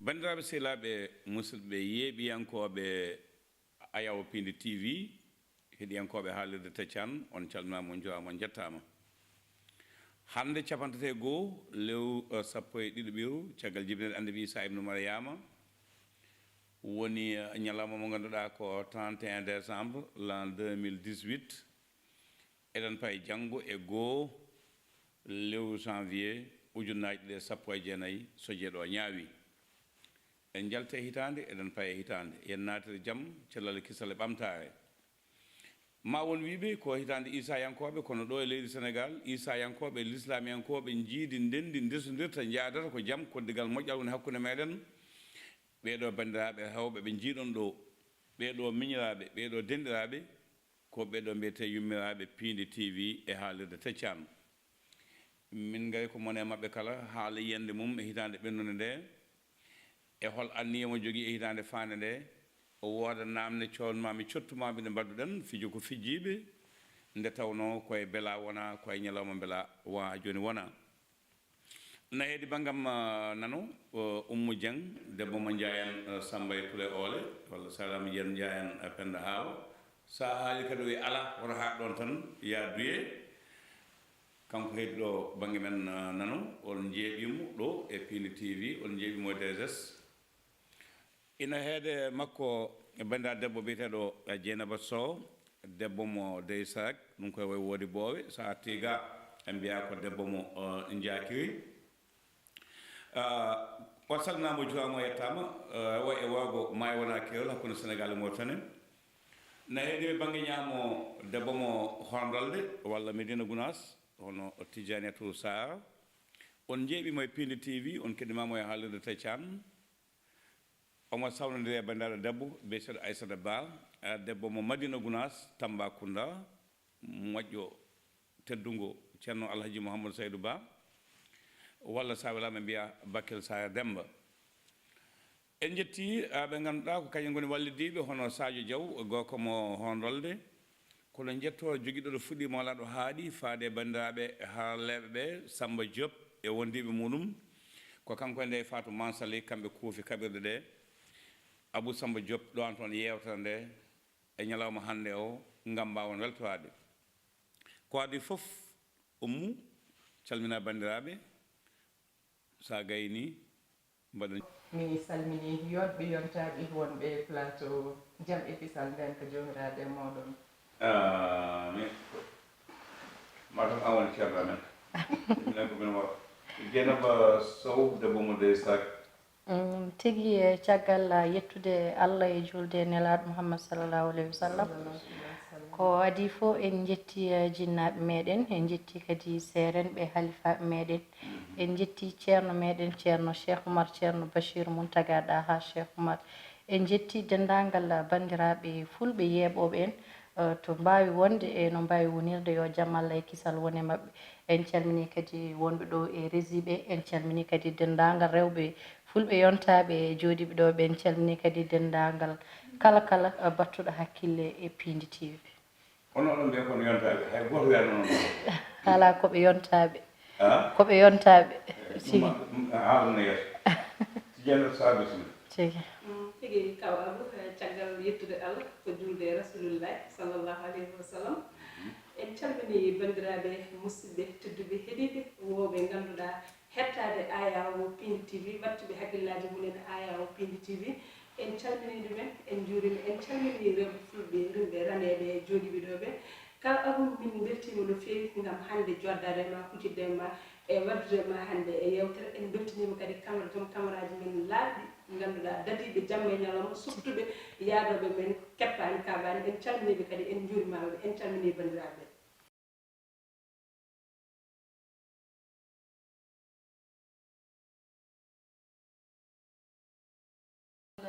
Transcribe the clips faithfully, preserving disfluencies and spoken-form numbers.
Banndiraaɓe sehilaaɓe, musidɓe yeeɓiyankooɓe Ayawo Piindi T V, heɗiyankooɓe haalirde Teccan, on calminaama, on njuuraama, on njettaama. Hannde capanɗe tati e goo, lewru, eh, sappo e ɗiɗo ɓiru, caggal jibinere Annabi Isa ibnu Mariyama, woni, eh, ñalawma mo ngannduɗaa ko trente et un décembre l'an deux mille dix-huit. Eɗen payi janngo e goo lewru janvier ujunnaaji ɗiɗi e sappo e jeenayi, so jeeɗo ñaawi. En njalti e hitaande, eɗen payi e hitaande. Yen naatir jam, cellal e kisal e ɓamtaare. Ma won wiiɓe ko hitaande Isayankooɓe, kono ɗo e leydi Senegaal, Isayankooɓe, Lislaamiyankooɓe njiidi, ndenndi, ndesondirta, njaadata ko jam, koddigal moƴƴal woni hakkunde meɗen. Ɓee ɗoo banndiraaɓe heewɓe ɓe njiiɗon ɗo, ɓee ɗoo miñiraaɓe, ɓee ɗoo denɗiraaɓe, ko ɓee ɗoo mbiyetee yummiraaɓe Piindi T V e haalirde Teccan. Min ngari ko mone e maɓɓe kala haala yiyannde mum e hitaande ɓennunde nde, e hol anniya mo jogii e hitaande faande nde, o wooda naamne coodmaami cottumaami ɗe mbaɗduɗen, fijo ko fijjiiɓe, nde tawnoo ko e bela wona, ko e ñalawma bela wa jooni wona. Na heedi banngam, ah, nano, o Ummu Jeng, debbo mo Njaayan, ah, Samba e Pule Oole, walla Salama Jen Njaayan, ah, Penda Haawa. Sa haali kadi o wi ala, woto haaɗ ɗon tan, ya duye. Kanko heedi ɗo bannge men, ah, nano, on njeeɓiimo ɗo e Piindi T V, on njeeɓiimo e D S S. Ina heede makko banndiraaɗo debbo biyeteeɗo Jeynaba Sow, debbo mo Dey Sarak, ɗum koye wayi woodi boowe, so a artii ga, ɓe mbiya ko debbo mo, eh, njaakiri. Ah, o salminaama, o juuraama, o yettaama, eh, wa e waago maayo wona keerol hakkunde Senegaal e Mauritanie. Na heedi e bannge ñaamo debbo mo Horndolde walla Medina Gunaas, hono Tijjaniyatu Sarr. On njeeɓiimo e Piindi T V, on keɗimaamo e haalirde Teccan. Omo sawnondiri e banndiraaɗo debbo biyeteeɗo Aissata Ba, eh, debbo mo Madina Gunaas, Tambacounda, moƴƴo teddungo Ceerno Alhaji Mouhamadou Saydou Ba, walla sa welaama mbiya Bakel Saare Demba. En njetti, ah, ɓe ngannduɗaa ko kañum ngoni wallidiiɓe, hono Sadio Diaw, gorko mo Horndolde, kono njetto jogiiɗo ɗo fuɗɗii mawlaɗo haaɗi faade e banndiraaɓe haralleeɓe ɓe, Samba Diop e wondiiɓe muɗum. Ko kanko e nde Fatou Mansali, kamɓe kuufi kaɓirɗe ɗe. Abou Samba Diop ɗowanto on yeewtere nde e ñalawma hannde o, ngam mbaawon weltoraade. Ko adii fof, Ummu, calmina banndiraaɓe. Sa gayni, mbaɗen. Mi salmini yonɓe yontaaɓe wonɓe plateau Jam e Kisal, ndeen ko Joomiraaɗo e mooɗon. Amin. Matam an woni ceerno amen. Minen ko min wa-, Jeynaba Sow, debbo mo Dey Sarak. Mm, tigi, eh, caggal, ah, yettude Allah e juulde e Nelaaɗo Muhammad sallallahu alayhi wa sallam. Sallallahu alayhi wa sallam. Ko adii fof, en njetti, eh, jinnaaɓe meɗen, en njetti kadi seerenɓe halifaaɓe meɗen. En njetti ceerno meɗen, Ceerno Cheikh Oumar, Ceerno Bachir Mountaga Daha Cheikh Oumar. En njetti denndaangal banndiraaɓe fulɓe yeeɓooɓe en, eh, to mbaawi wonde e no mbaawi wonirde, yo jam Allah e kisal won e maɓɓe. En calminii kadi wonɓe ɗo e régie ɓe, en calminii kadi denndaangal rewɓe fulɓe yontaaɓe e jooɗiiɓe ɗo ɓe, en calminii kadi denndaangal kala, kala, eh, battuɗo hakkille e Piindi T V. Kono oɗon mbiya kono yontaaɓe, hay gooto wiyaano noon. Alaa, ko ɓe yontaaɓe. Ah? Ko ɓe yontaaɓe. Eh, tigi. Ɗum ma-, ɗum haalana yeeso. Tijjani Saabi Sum. Tigi. Mm, tigi, kaw Abu, eh, caggal yettude Allah, ko juulde e Rasulullahi sallallahu alayhi wa sallam. Mhm. En calminii banndiraaɓe, musidɓe tedduɓe, heɗiiɓe, wooɓe ngannduɗaa heɗtaade Ayawo Piindi T V, ɓattuɓe hakkillaaji mum en Ayawo Piindi T V. En calminii ɗumen, en njuuriima, en calminii rewɓe fulɓe, rimɓe, raneeɓe, jooɗiiɓe ɗo ɓe. Kaw Abu, min mbeltiima no feewi ngam hannde jooɗdaade e ma, huccidde e ma, e waɗdude e ma hannde e yeewtere. En mbeltiniima kadi kamera, joom kameraaji men laaɓɗi, Ngannduɗaa dadiiɓe jamma e ñalawma, suttuɓe yaadooɓe men keppaani kaaɓaani. En calminii ɓe kadi, en njuurimaama ɓe, en calminii banndiraaɓe ɓe.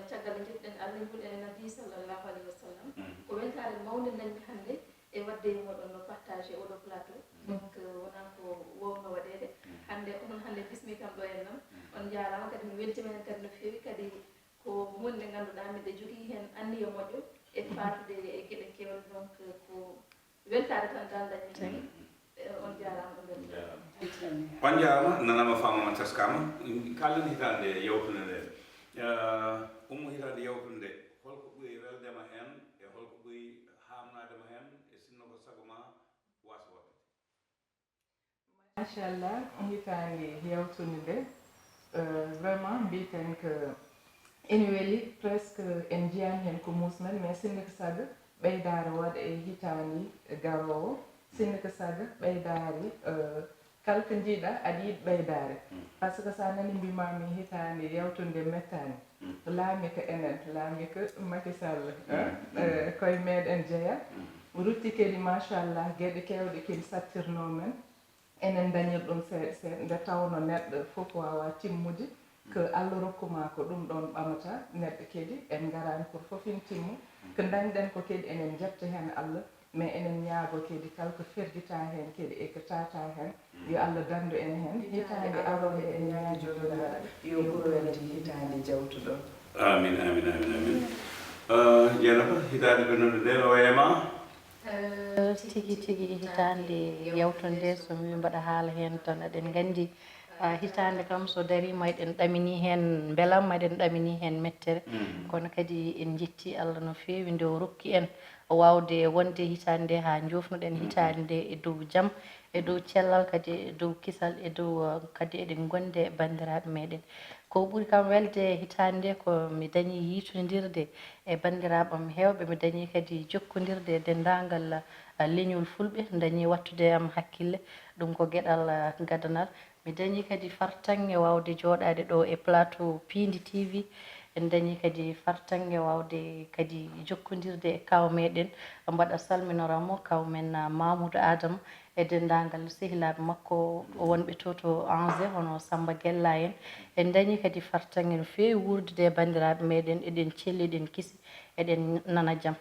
Caggal nde njettuɗen Allah e julde e Nabi sallallahu alayhi wa sallam, ko weltaare mawnde ndañmi hannde e waɗde e mooɗon no partage e oɗo plateau. Donc, wonaa ko wowno waɗeede. Hannde onon hannde bismi kam ɗo en noon. On njaaraama kadi, mi weltiima heen kadi no feewi kadi. Ko huunde nde ngannduɗaa miɗo jogii heen anniya moƴƴo e faatude e geɗe keewɗe. Donc, ko weltaare tan dal ndañmi tagi. Eh, on njaaraama, on mbeltiima. On njaaraama, nanaama, faamaama, teskaama. Kaalen hitaande yawtunde nde. Eh, ummo hitaande yawtunde nde, holko ɓuri weldema heen e holko ɓuri haamnaadema heen, e sinno ko sago ma waasa waɗtude? Machallah, hitaande yawtunde nde, eh, vraiment mbiten que ene weli, presque en njiyaani heen ko muusnan, mais sinno ko sago ɓeydaare waɗa e hitaande garoowo, sinno ko sago ɓeydaare, eh, kala ko njiiɗa aɗa yiɗi ɓeydaare. Par ce que so a nani mbimaami hitaande yawtunde mettaani, laami ko enen, laami ko Macky Sall, eh, eh, koye meɗen jeya. Rutti kadi machallah geɗe kewɗe kadi sattirnoo men. Enen ndañir ɗum seeɗa seeɗa, nde tawnoo neɗɗo fof waawaa timmude, ko Allah rokku maa ko ɗum ɗoon ɓamata neɗɗo kadi. En ngaraani pour fof ina timma, ko ndañɗen ko kadi enen njetta heen Allah, mais enen ñaagoo kadi kala ko fergitaa heen kadi e ko taataa heen, yo Allah danndu en heen. Hitaande aroonde eɗen ñaagii Joomiraaɗo yo ɓur welde hitaande jawtuɗo. Amin, amin, amin, amin. Jeynaba, hitaande ɓennunde nde no wayi e ma? Tigi tigi hitaande yawtunde, so mi mbaɗa haala heen tan, eɗen nganndi hitaande kam so dariima eɗen ɗaminii heen mbelamma, eɗen ɗaminii heen mettere, kono kadi en njettii Allah no feewi nde o rokki en waawde wonde hitaande nde haa njoofnuɗen hitaande nde e dow jam, e dow cellal, kadi e dow kisal, e dow kadi eɗen ngondi e banndiraaɓe meɗen. Ko ɓuri kam welde hitaande nde ko mi dañii yiitondirde e banndiraaɓe am heewɓe, mi dañii kadi jokkondirde e denndaangal leñol fulɓe, dañii waɗtude e am hakkille, ɗum ko geɗal gadanal. Mi dañii kadi fartaŋŋe waawde jooɗaade ɗo e plateau Piindi TV, en dañii kadi fartaŋŋe waawde kadi jokkondirde e kaaw meɗen, mbaɗa salminora mo, kaaw men Mamoudou Adama, e denndaangal sehilaaɓe makko wonɓe to to Angers, hono Sammba Gella en. En dañii kadi fartaŋŋe no feewi wuurdude e banndiraaɓe meɗen, eɗen celli, eɗen kisi, eɗen nana jam.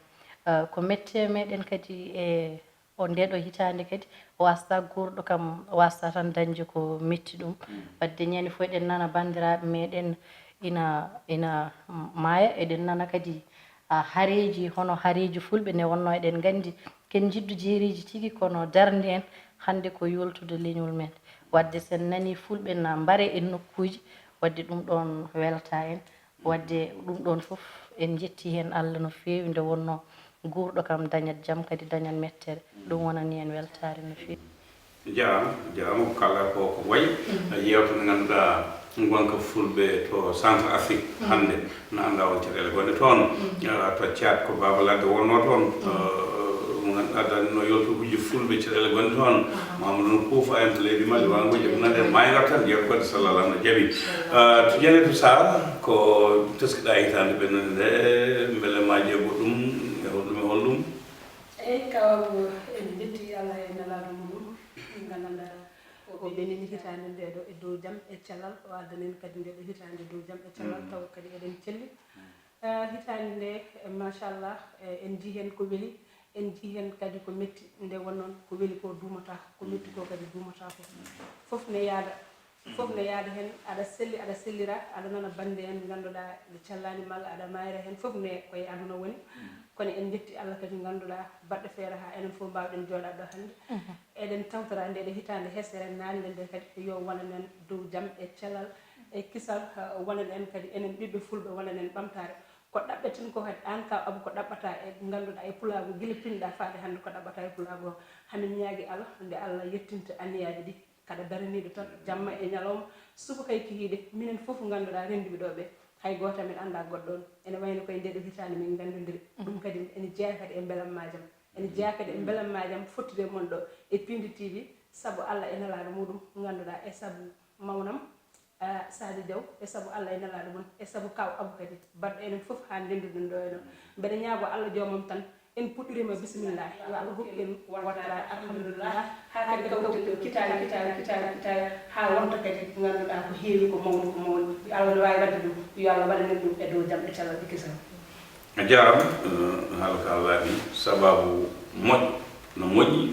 Ko metti e meɗen kadi e o ndeeɗo hitaande kadi, waasata guurɗo kam waasata tan dañde ko metti ɗum. Wadde ñande fof eɗen nana banndiraaɓe meɗen ina ina maaya, eɗen nana kadi hareeji, hono hareeji fulɓe nde wonnoo eɗen nganndi ken njiɗdu jeereeji tigi, kono darnde en hannde ko yooltude leñol men. Wadde so en nanii fulɓe na mbare e nokkuuji, wadde ɗum ɗoon weltaa en. Wadde ɗum ɗoon fof en njettii heen Allah no feewi, nde wonnoo guurɗo kam dañat jam kadi dañat mettere, ɗum wonanii en weltaare no feewi. Jaaraama, jaaraama. Ko kaalɗaa ko ko wayi yeewtere nde ngannduɗaa ngonka fulɓe to Centre Afrique hannde na anndaa won caɗeele gonɗe toon. To Tchad ko Baaba Ladde wonnoo toon, mo ngannduɗaa darnino yoltuguuji fulɓe caɗeele gonɗe toon. Mamadou no kuufa en to leydi Mali, waanguuji e nande maayo ngartan jeeɗo goɗɗe sallalam no jaɓi. To Janatu Sar, ko teskiɗaa hitaande ɓennunde nde, mbele ma jeego ɗum e holɗum e holɗum? Eyi, kaw, en njetti Allah e nelaaɗo muɗum, nganndanɗaa o ɓenini hitaande nde ɗo e dow jam e cellal, o addani en kadi nde ɗo hitaande dow jam e cellal, taw kadi eɗen celli. Eh, hitaande nde, eh, machallah, eh, en njii heen ko weli, en njii heen kadi ko metti, nde wonnoon ko weli ko duumataa, ko metti ko kadi duumataa ko. Fof ne yaada, fof ne yaada heen, aɗa selli, aɗa sellira, aɗa nana bannde en ngannduɗaa ɓe cellaani malla aɗa maayra heen, fof ne ko e aduna woni. Kono en njetti Allah kadi ngannduɗaa baɗɗo feere haa enen fof mbaawɗen jooɗaade ɗo hannde. Eɗen tawtora nde ɗo hitaande hesere naatnde nde kadi yo wonan en dow jam e cellal e kisal, eh, wonan en kadi enen ɓiɓɓe fulɓe, wonan en ɓamtaare. Ko ɗaɓɓeten ko kadi, aan kaw Abou, ko ɗaɓɓataa e ngannduɗaa e pulaagu, gila pinɗaa faade hannde ko ɗaɓɓataa e pulaagu o. Hamin ñaagi Allah nde Allah yettinta anniyaaji ɗi, kaɗa daraniiɗo tan jamma e ñalawma, suba kay kihiiɗe, minen fof ngannduɗaa rennduɓe ɗo ɓe, hay gooto amen anndaa goɗɗo on. Ene wayno koye nde ɗo hitaande min nganndondiri. Ɗum kadi ene jeyaa kadi e mbelammaajam. Ene jeyaa kadi e mbelammaajam fottude e mon ɗo e Piindi TV, sabu Allah e nelaaɗo muɗum ngannduɗaa, e sabu mawnam Sadio Diaw, e sabu Allah e nelaaɗo mon, e sabu kaw Abou kadi, baɗɗo enen fof haa ndenndirɗen ɗo e ɗo. Mbeɗa ñaagoo Allah joomam tan, en puɗɗiriima bisimillahi, yo Allah hokku en wattaraade alhamdulillah, haa kadi kawten ɗum kitaale, kitaale, kitaale, kitaale, haa wonta kadi ko ngannduɗaa ko heewi ko mawni, ko mawni. Yo Allah no waawi waɗde ɗum, yo Allah waɗan en ɗum e dow jam e cellal e kisal. A jaaraama, eh, haala ka laaɓi, sabaabu moƴƴo no moƴƴi.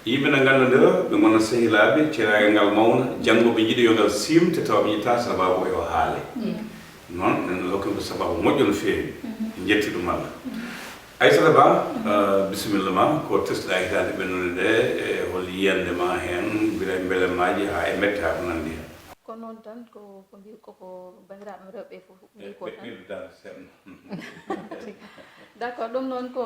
Yimɓe na nganndondira, ɓe ngona sehilaaɓe, ceeraagal ngal mawna, janngo ɓe njiɗi yo ngal siimte, tawa ɓe njiɗta sabaabu o yo haale. Noon, en hokki ko sabaabu moƴƴo no feewi. En njetti ɗum Allah. Aissata Ba, eh, bisimilla ma, ko teskiɗaa hitaande ɓennude nde, e hol yiyannde ma heen, mbele-, mbelemaaji haa e mette haa ko nanndi heen? Ko noon tan, ko, ko mbi-, koko banndiraaɓe am rewɓe fof mbi ko tan. Ɓeydude seeɗa. D'accord, ɗum noon ko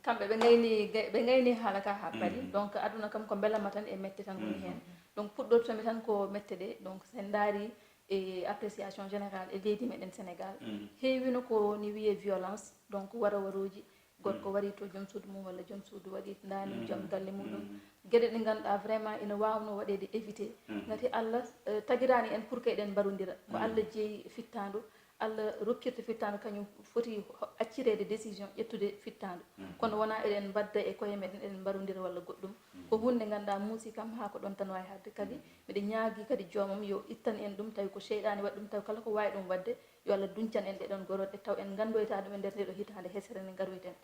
kamɓe ɓe ngayni, ɓe ngayni haala ka haa paari. Donc, aduna kam ko mbelamma tan e mette tan woni heen. Donc, puɗɗortomi tan ko mette ɗe. Donc, so en ndaari e appréciation générale e leydi meɗen Sénégal, heewino ko ni wiyee violence, donc wara warooji, gorko wari to joom suudu mum walla joom suudu waɗi ndaani joom galle muɗum. Geɗe ɗe ngannduɗaa vraiment ina waawnoo waɗeede évité. Ngati Allah, eh, tagiraani en pour que eɗen mbarondira. Ko Allah jeyi fittaandu, Allah rokkirta fittaandu kañum foti ho-, accireede décision, ƴettude fittaandu. Kono wonaa eɗen mbadda e koye meɗen, eɗen mbarondira walla goɗɗum. Ko huunde nde ngannduɗaa muusi kam haa ko ɗoon tan waawi haɗde. Kadi miɗo ñaagii kadi joomam yo ittan en ɗum, tawi ko seyɗaane waɗi ɗum, tawi kala ko waawi ɗum waɗde, yo Allah duncan en ɗeɗon gorooɗe, taw en nganndoyta ɗum e nder ndeɗo hitaande hesere nde ngaroyten.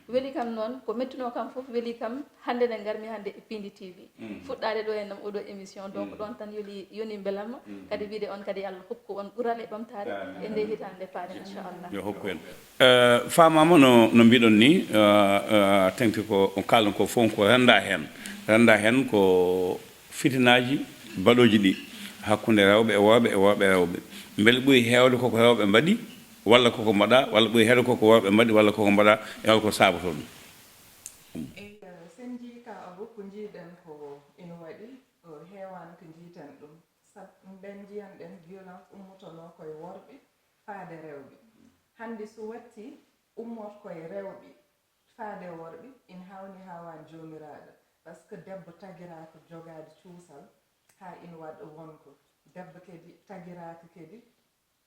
Weli kam noon, ko mettunoo kam fof weli kam, hannde nde ngarmi hannde e Pindi T V. Fuɗɗaade ɗo e nam oɗo émission, donc ɗoon tan yoli, yoni mbelamma, kadi wiide on kadi Allah hokku on ɓural e ɓamtaare e nde hitaande paaɗen, inchallah. Yo hokku en. Eh, faamaama no, no mbiɗon ni, eh, eh, teŋti ko, on kaalon ko fof ko rennda heen. Rennda heen ko fitinaaji baɗooji ɗi hakkunde rewɓe e worɓe e worɓe e rewɓe. Mbele ɓuri heewde koko rewɓe mbaɗi, walla koko mbaɗa, walla ɓuri heewde koko worɓe mbaɗi, walla koko mbaɗa, e holko saabotoo ɗum? Eyi, eh, sen njii ka Abou, ko njiiɗen ko ina waɗi, eh, heewaani ko njiiten ɗum. Sab-, nden njiyan ɗen violence ummotonoo koye worɓe faade rewɓe. Hannde so watti ummoto koye rewɓe faade worɓe, ina hawni hawan joomiraaɗo. Parce que debbo tagiraaka jogaade cuusal haa ina waɗa wonko. Debbo kadi tagiraaka kadi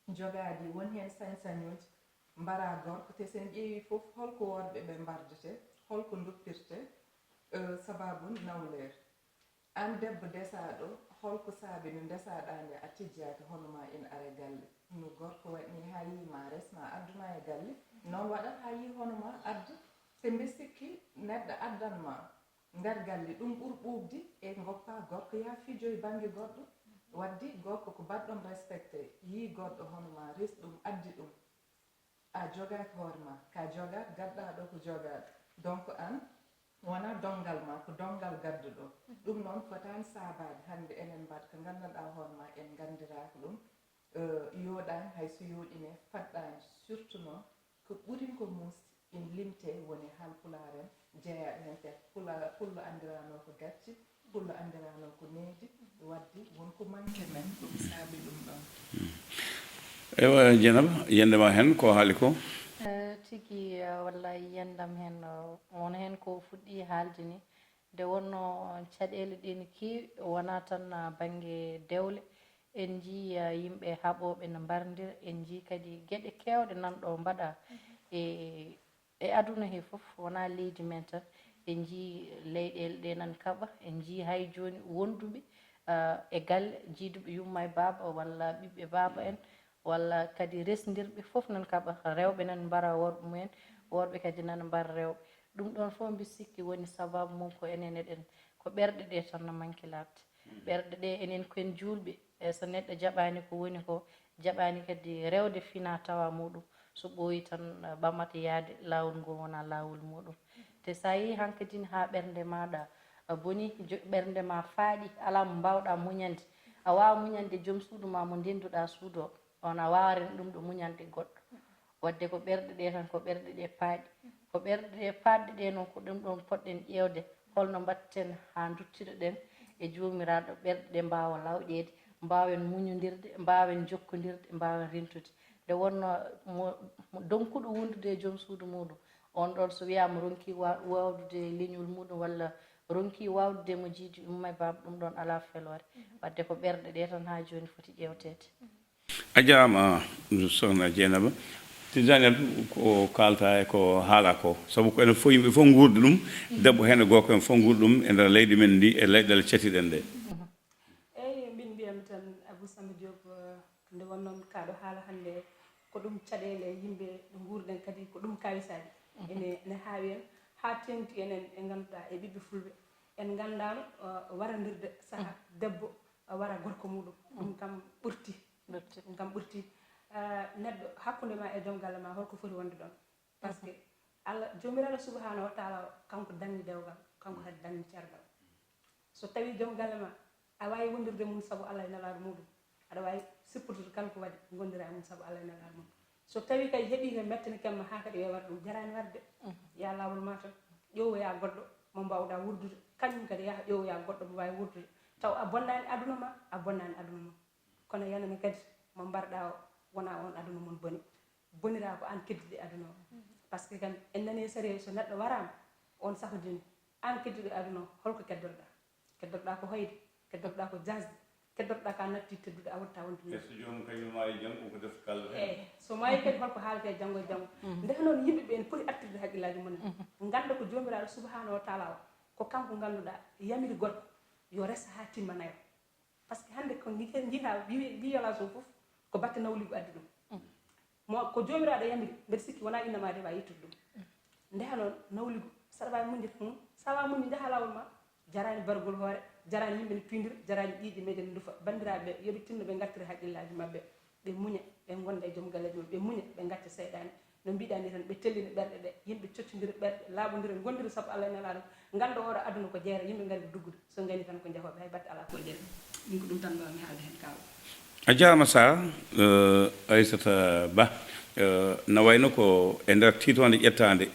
jogaade won heen sañ-sañuuji mbara gorko. Te sen ƴeewi fof, holko worɓe ɓe mbardete, holko doppirte, eh, sababu nawleere. Aan debbo desaaɗo, holko saabi no ndesaɗaa nde a tijjaaki hono ma ina ara galle? No gorko waɗni haa yii ma res ma addu ma e galle, noon waɗat haa yii hono ma adda. Te mbe sikki neɗɗo addan ma nder galle, ɗum ɓur ɓuuɓde e ngoppa gorko yaa fijoy bannge goɗɗo. Waddi gorko ko baɗɗom respecté, yii goɗɗo hono ma res ɗum, addi ɗum. A jogaaki hoore ma, ka jogaat, gaddaa ɗo ko jogaat. Donc aan, wonaa donngal ma, ko donngal gadduɗo. Ɗum noon fotaani saabaade hannde enen mbaɗ ko nganndanɗaa hoore ma, en nganndiraaka ɗum, eh, yooɗaani, hay so yooɗine, faɗɗaani. Surtout noon, ko ɓurin ko muusde, ina limtee woni haalpulaar en, jeyaa heen te pula-, pullo anndirano ko gacce, pullo anndirano ko needi, waddi won ko manque men, ɗum saabi ɗum ɗon. Eywa, Dieynaba, yiyannde ma heen ko haali ko? Eh, tigi, eh, wallahi yiyannde am heen, eh, won heen ko fuɗɗi haalde ni. Nde wonnoo caɗeele ɗe ne keewi, wonaa tan, ah, bannge dewle. En njii, ah, yimɓe haɓooɓe ne mbarondira. En njii kadi geɗe keewɗe nan ɗo mbaɗa e, e aduna he fof, wonaa leydi men tan. En njii leyɗeele ɗe nan kaɓa. En njii hay jooni wonduɓe, ah, e galle, jiiduɓe yumma e baaba walla ɓiɓɓe baaba en, walla kadi resndirɓe fof nan kaɓa, rewɓe nan mbara worɓe mumen, worɓe kadi nan mbara rewɓe. Ɗum ɗon fof mbi sikki woni sababu mum ko enen eɗen, ko ɓerɗe ɗe tan no manki laaɓde. Ɓerɗe ɗe enen ko en juulɓe, e so neɗɗo jaɓaani ko woni ko, jaɓaani kadi rewde fina tawa muɗum, so ɓooyi tan, eh, ɓamata yaade laawol ngol wona laawol muɗum. Te so a yii hankadin haa ɓernde maaɗa, eh, boni, jo-, ɓernde ma faaɗi, alaa mo mbaawɗa muñande. A waawa muñande joom suudu ma mo ndenduɗa suudu o. On a waawa reen ɗum ɗo muñande goɗɗo. Wadde ko ɓerɗe ɗe tan, ko ɓerɗe ɗe paaɗi. Ko ɓerɗe ɗe paaɗɗe ɗe noon, ko ɗum ɗon poɗɗen ƴeewde. Holno mbaɗten haa nduttiɗoɗen e Joomiraaɗo, ɓerɗe ɗe mbaawa lawƴeede, mbaawen muñondirde, mbaawen jokkondirde, mbaawen rentude. Nde wonnoo mo, mo donkuɗo wondude e joom suudu muɗum, on ɗon so wiyaama ronki wa-, waawdude leñol muɗum walla ronki waawde demojiiji umma e baaba, ɗum ɗoon alaa feloore. Wadde ko ɓerɗe ɗe tan haa jooni foti ƴeewteede. A jaaraama, sokhna Dieynaba. Tijjani Abdou, ko kaalta e ko haala ko, sabu ko enen fof, yimɓe fof nguurdi ɗum, debbo heen e gorko en fof nguurdi ɗum e nder leydi men ndi e leyɗeele cetiɗen ɗe. Eyi, min mbiyami tan Abou Samba Diop, eh, nde wonnoon kaɗo haala hannde, ko ɗum caɗeele yimɓe ɗo nguurden, kadi ko ɗum kawisaaji ene ene haawi en, haa teeŋti enen ɓe ngannduɗaa e ɓiɓɓe fulɓe en nganndaano, eh, warandirde saha debbo, eh, wara gorko muɗum. Ɗum kam ɓurti. Ɗum kam ɓurti. Eh, neɗɗo hakkunde ma e joom galle ma, holko foti wonde ɗoon? Parce que allah joomiraaɗo subhanahu wa taala o, kanko dañi dewgal, kanko kadi dañi cergal. So tawi joom galle ma a waawi wondirde mum sabu allah e nelaaɗo muɗum, aɗa waawi sipportude kala ko waɗi, ngondira e mum sabu allah e nelaaɗo mum. So tawi kadi heɓii ko mettani kam ma haa kadi wewata ɗum, jaraani warde. Ya laawol ma tan, ƴeewoya goɗɗo mo mbaawɗa wurdude, kañum kadi yaha ƴeewoya goɗɗo mo waawi wurdude, taw a bonnaani aduna ma, a bonnaani aduna mum. Kono yanani kadi mo mbarɗa o, wona on aduna mum boni, bonira ko an keddiɗo aduna o. Parce que kan en nani sariya, so neɗɗo warama, on saho joni, an keddiɗo aduna o, holko keddotoɗa? Keddotoɗa ko hoyde, keddotoɗa ko jasde, keddotoɗa ka natti teddude a watta wonde. E so joomum kañum maayi jam, ko ko defte kalda tan. Eyi, so maayi kadi holko haalete janngo e janngo? Ndeha noon yimɓe ɓe ene poti artirde haqqillaji mumen, ganda ko jomiraɗo subhanahu wa taala o, ko kanko ganduɗa yamiri gorko yo resa ha timma nayo. Parce que hannde ko jiha violation fof ko batte nawligu addi ɗum. Mo ko jomiraɗo yamiri, mbeɗa sikki wona innama rewa yettude ɗum. Ndeha noon nawligu, saɗa wawi muñde tan mum, sawa muñde jaha lawol ma. Jarani bargol hoore, jarani yimɓe ne piindira, jarani ƴiiƴe meɗen ndufa. Bandiraɓe, yoɓe tinno ɓe gattira haqqillaji mabɓe, ɓe muña, ɓe gonda e joom galleji mabɓe, ɓe muña, ɓe gacca seyɗani. No mbiɗa ni tan, ɓe tellina ɓerɗe ɗe, yimɓe coccodira ɓerɗe, laaɓodira, gondira sabu Allah e nelaɗo, ganda oɗo aduna ko jeere, yimɓe gari ko duggude, so gani tan ko jahoɓe, hay batte ala ko jeere. Min ko ɗum tan mbawmi haalde hen kaw. A jarama Sara. Aissata Ba, na wayno ko e nder titonde ƴettande,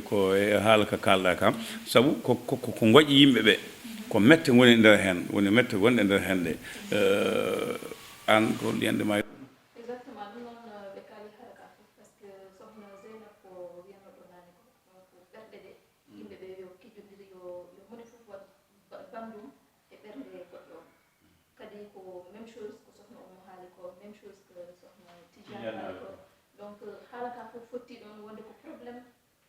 ko e haala ka kalɗa ka, sabu ko ko goƴƴi yimɓe ɓe, ko mette goni e nder hen, woni mette gonɗe e nder hen ɗe. An ko yande ma. Exactement, ɗum noon ɓe kaali haala ka fof, parce que sohna Zeynab ko wiyano ɗo nani ko, donc ɓerɗe ɗe yimɓe ɓe yo kijjodiri, yo yo moni fof waɗ bandum e ɓernde goɗɗo o. Kadi ko même chose ko sohna Oumou haali ko, même chose que sohna Tidiane haali ko. Donc haala ka fof fotti ɗon wonde ko problème,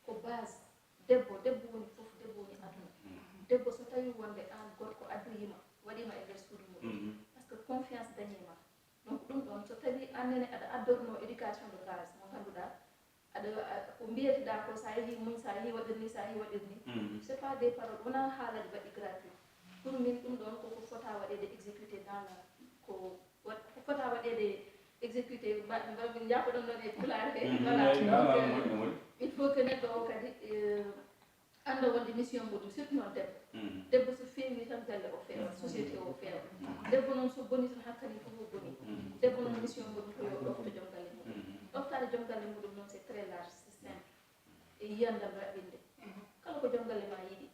ko base. Debbo, debbo woni fof, debbo woni aduna. Debbo so tawi wonde an gorko addoyima, waɗima e nder suudu muɗum, parce que confiance dañima. Donc ɗum ɗon so tawi annene aɗa addorno éducation de base mo ganduɗa aɗa ko mbiyeteɗa ko, sa yeehi muñ, sa yeehi waɗir ni, sa yeehi waɗir ni, c'est pas des paroles, wona haalaji mbaɗɗi gratuit. Pour min ɗum ɗon koko fota waɗede exécuté dans la, ko waɗ ko fota waɗede exécuté. Mbaɗ min jafoɗon noon e pulaar he. Voilà. Donc il faut que neɗɗo o kadi anda wonde mission muɗum, surtout noon debbo. Debbo so feewi tan galle o feewa, société o feewa. Debbo noon so boni tan hakkani fof o boni. Debbo noon mission muɗum ko yo ɗofto joom galle muɗum. Ɗoftaade joom galle muɗum noon c'est très large, c'est simple. E yiyandam raɓɓinde, kala ko joom galle ma yiɗi,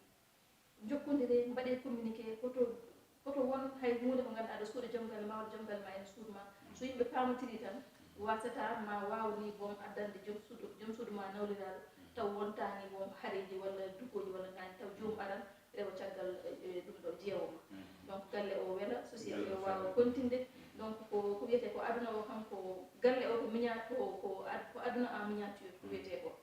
jokkondire, mbaɗe communiqué, hoto hoto won hay huunde ko ngannduɗaa aɗa suuɗa joom galle ma walla joom galle ma ene suuɗ ma. So yimɓe paamotiri tan, wasata ma waaw ni boom addande joom suudu joom suudu ma nawliraaɗo, taw wontaani boom hareeji walla dukooji walla naani, taw joom aran rewa caggal ɗum ɗo jeewo ma. Donc galle o wela, société o waawa kontinde. Donc ko ko wiyetee ko aduna o kam ko galle o ko miña ko ko ko aduna en miniature ko wiyetee ko.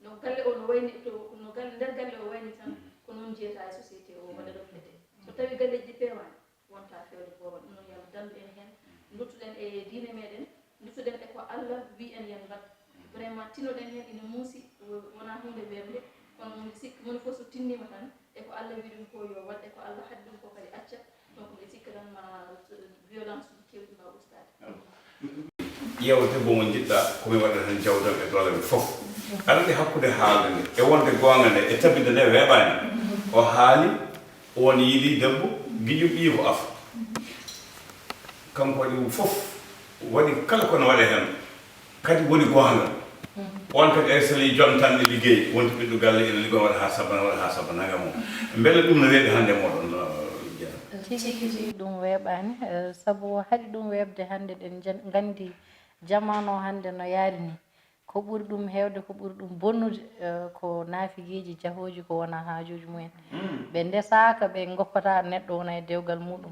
Donc galle o no wayni to no galle nder galle o wayni tan, ko noon jeeta e société o walla ɗo fete. So tawi galleji ɗi peewani, wonta fewde boowal. Ɗum noon yo Allah dandu en heen, duttuɗen e diine meɗen, duttuɗen e ko Allah wi en yen mbaɗ. Vraiment tinoɗen heen ina muusi, wona huunde weeɓnde, kono mbiɗa sikki moni fof so tinnima tan e ko Allah wi ɗum ko yo waɗ, e ko Allah haɗi ɗum ko kadi acca. Donc mbiɗa sikki tan ma violence uji kewɗi ma ustaade. Ƴeewa debbo mo njiɗɗa, ko mi waɗata heen jawdam e doole am fof. Aɗa anndi hakkunde haalde nde e wonde goonga nde e tabitde nde weeɓaani. O haali, o won yiɗi debbo, giƴo ɓiyi ko afo. Kanko waɗi ɗum fof, waɗi kala ko no waɗe heen. Kadi woni goonga. On kadi ay sali jontanɗe liggey, wonti ɓiɗɗo galle ina liggo waɗa ha sabana waɗa ha sabana nangam o. Mbele ɗum no weeɓi hannde moɗon jeeya? Tigi tigi ɗum weeɓaani, sabu haɗi ɗum weeɓde hannde ɗen nganndi jamaanu o hannde no yaari ni. Ko ɓuri ɗum heewde, ko ɓuri ɗum bonnude, eh, ko naafigiiji jahooji ko wonaa haajuuji mumen. Ɓe ndesaaka, ɓe ngoppataa neɗɗo wona e dewgal muɗum.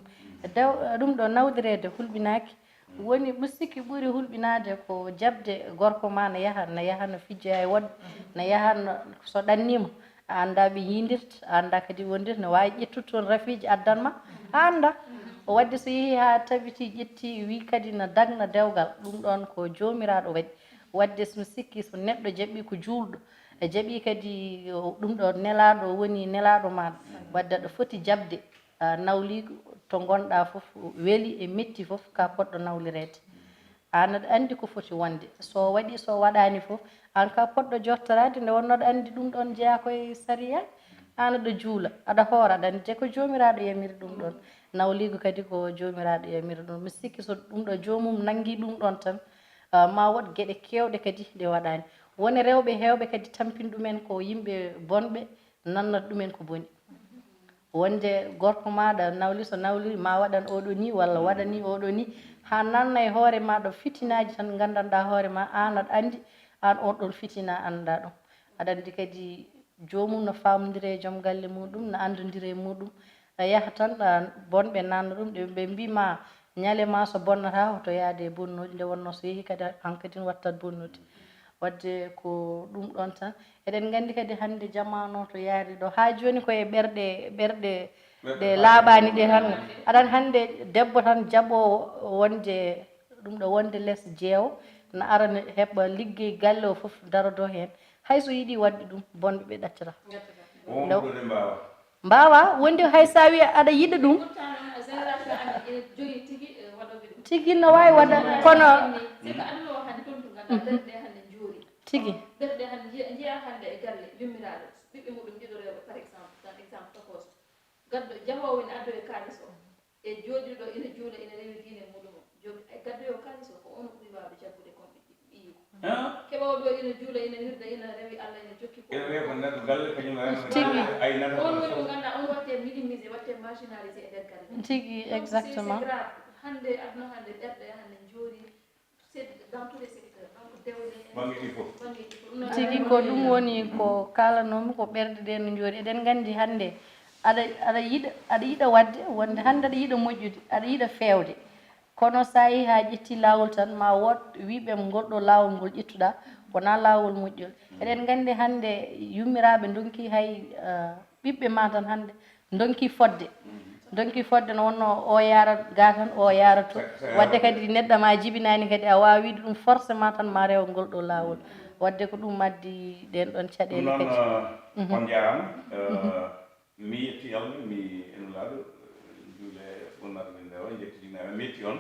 Dew-, ɗum ɗo nawdireede hulɓinaaki. Woni, mi sikki ɓuri hulɓinaade ko jaɓde gorko ma na yaha, na yaha no fijjoya e woɗɓe, na yaha no, so ɗanniima, a anndaa ɓe yiindirta, a anndaa kadi wondirta, no waawi ƴettude toon rafiiji addan ma, a anndaa. O waɗde so yehi haa tabiti, ƴetti, wi kadi na dagna dewgal, ɗum ɗoon ko joomiraaɗo waɗi. Waɗde so mi sikki so neɗɗo jaɓi ko juulɗo, a jaɓi kadi o, ɗum ɗo nelaaɗo woni nelaaɗo maaɗa, waɗde aɗa foti jaɓde, a, nawliigu to ngonɗaa fof, weli e metti fof, ka poɗɗo nawlireede. Aan aɗa anndi ko foti wonde. So waɗi, so waɗaani fof, aan ka poɗɗo jooɗtoraade, nde wonnoo aɗa anndi ɗum ɗoon jeyaa ko e sariya, aan aɗa juula, aɗa hoora, aɗa anndi de ko joomiraaɗo yamiri ɗum ɗoon. Nawliigu kadi ko joomiraaɗo yamiri ɗum. Mi sikki so ɗum ɗo joomum nanngi ɗum ɗoon tan, ah, ma wood geɗe keewɗe kadi ɗe waɗaani. Woni rewɓe heewɓe kadi tampini ɗumen ko yimɓe bonɓe, nannata ɗumen ko boni. Wonde gorko maaɗa nawli, so nawli ma waɗan oɗo ni walla waɗani oɗo ni, haa nanna e hoore ma ɗo fitinaaji tan nganndanɗaa hoore ma, aan aɗa anndi, aan on ɗon fitina anndaa ɗum. Aɗa anndi kadi joomum no faamondira e joom galle muɗum, no anndondira e muɗum. A yaha tan, a, bonɓe nanna ɗum, ɓe, ɓe mbii ma ñale ma so bonnata, hoto yaade e bonnooji, nde wonnoo so yehi kadi hankadi wattat bonnude. Waɗde ko ɗum ɗoon tan. Eɗen nganndi kadi hannde jamaanu o to yaari ɗo. Haa jooni ko e ɓerɗe, ɓerɗe ɗe laaɓaani ɗe tan. Aɗan hannde debbo tan jaɓoowo wonde ɗum ɗo wonde les jeewo, na ara ne heɓa liggey galle o fof darodoo heen. Hay so yiɗi waɗde ɗum, bonɓe ɓe ɗaccata. Ndaw- Mbaawaa wonde hay so a wi aɗa yiɗa ɗum. Tigi no waawi waɗa, kono tigi. Ɓerɗe hannde njiya, njiya hannde e galle yummiraaɗo, ɓiɓɓe muɗum ɗiɗo rewɓe, par exemple, tan exemple tokooso. Gaddo jahoowo ina addoya kaalis o, e jooɗiiɗo ina juula, ina rewi diine muɗum o. Jooɗi, e gaddoyo kaalis o, ko ono ɓuri waawde jaggude kon ɓiɓɓe, ɓiyiiko. Keɓoowo ɗo ina juula, ina wirda, ina rewi Allah, ina jokki ko. Ina wiya ko neɗɗo galle, kañum ay Tigi. Aynata On ko woni mo ngannduɗaa, on waɗte minimisé, waɗte marginalisé e nder galle. Tigi, Donc, c'est, c'est exactement. Grave. Hannde, aduna hannde, ɓerɗe hannde njoori, c'est dans tous les secteurs. Donc, dewle en, Bannge ɗi fof. Bannge ɗi fof. Tigi ko ɗum woni ko kaalanoomi, ko ɓerɗe ɗe no njoori. Eɗen nganndi hannde aɗa, aɗa yiɗa, aɗa yiɗa waɗde, wonde hannde aɗa yiɗa moƴƴude, aɗa yiɗa feewde. Kono so a yehii haa ƴetti laawol tan, ma wood wiɓe ngol ɗo laawol ngol ƴettuɗaa, wonaa laawol moƴƴol. Eɗen nganndi hannde yummiraaɓe ndonki hay, ah, ɓiɓɓe ma tan hannde ndonki fodde. Ndonki fodde no wonno o yaara ga tan, o yaara to. Waɗde kadi neɗɗo ma jibinaani kadi a waawi wiide ɗum forcément tan ma rew ngol ɗo laawol. Waɗde ko ɗum addi ɗen ɗon caɗeele kadi. Ɗum noon, eh, on njaaraama. Eh, mi yetti Allah, mi e Nulaaɗo, eh, juule ɓurnaaɗo min ndewa, njettidinnaaɓe, mi yetti on.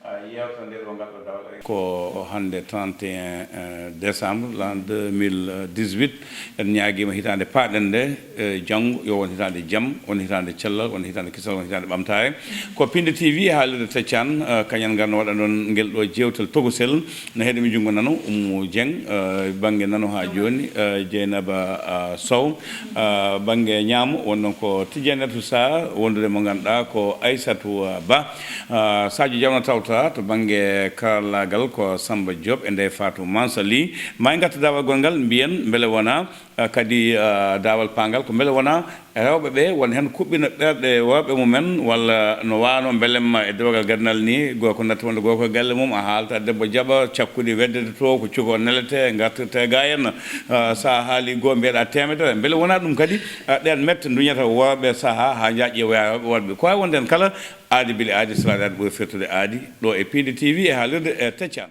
Ah, yeewtere nde ɗo ngal ɗo dawal ari. Ko hannde trente et un, eh, décembre, l'an deux mille dix-huit. En ñaagiima hitaande paaɗen nde, eh, janngo, yo won hitaande jam, won hitaande cellal, won hitaande kisal, won hitaande ɓamtaare. Ko Pindi T V e haalirde Teccan, eh, kañum en ngarno waɗa ɗon ngel ɗo jeewtel tokosel. No heɗo mi junngo nano, Oumou Dieng, eh, bannge nano haa jooni, eh, Dieynaba, ah, Sow, ah, bannge ñaamo, won ɗon ko Tidiane Atou Sarr, wondude mo ngannduɗaa ko Aissatou, ah, Ba, ah, Sadio Diawna Tawta, to bannge karallaagal ko Samba Diop e ndey Fatou Mansa Ly. Ma en ngartu daawal gonngal, mbiyen mbele wonaa, ah, kadi, ah, daawal paangal ko mbele wonaa rewɓe ɓe won heen kuɓɓino ɓerɗe worɓe mumen, walla no waano mbelemma e dewgal ganndal ni, gorko natti wonde gorko e galle mum, a haalta debbo jaɓa, cakkudi weddete to, ko cuko nelete, ngartirte e ga henna. Ah, so a haali goo mbiyeɗa teemedere. Mbele wonaa ɗum kadi, ah, ɗeen mette nduñata worɓe sahaa haa njaƴƴe woya worɓe. Ko wawi wonde heen kala, aadi bili aadi, salaade aadi ɓuri firtude aadi, ɗo e Pindi T V e haalirde e Teccan.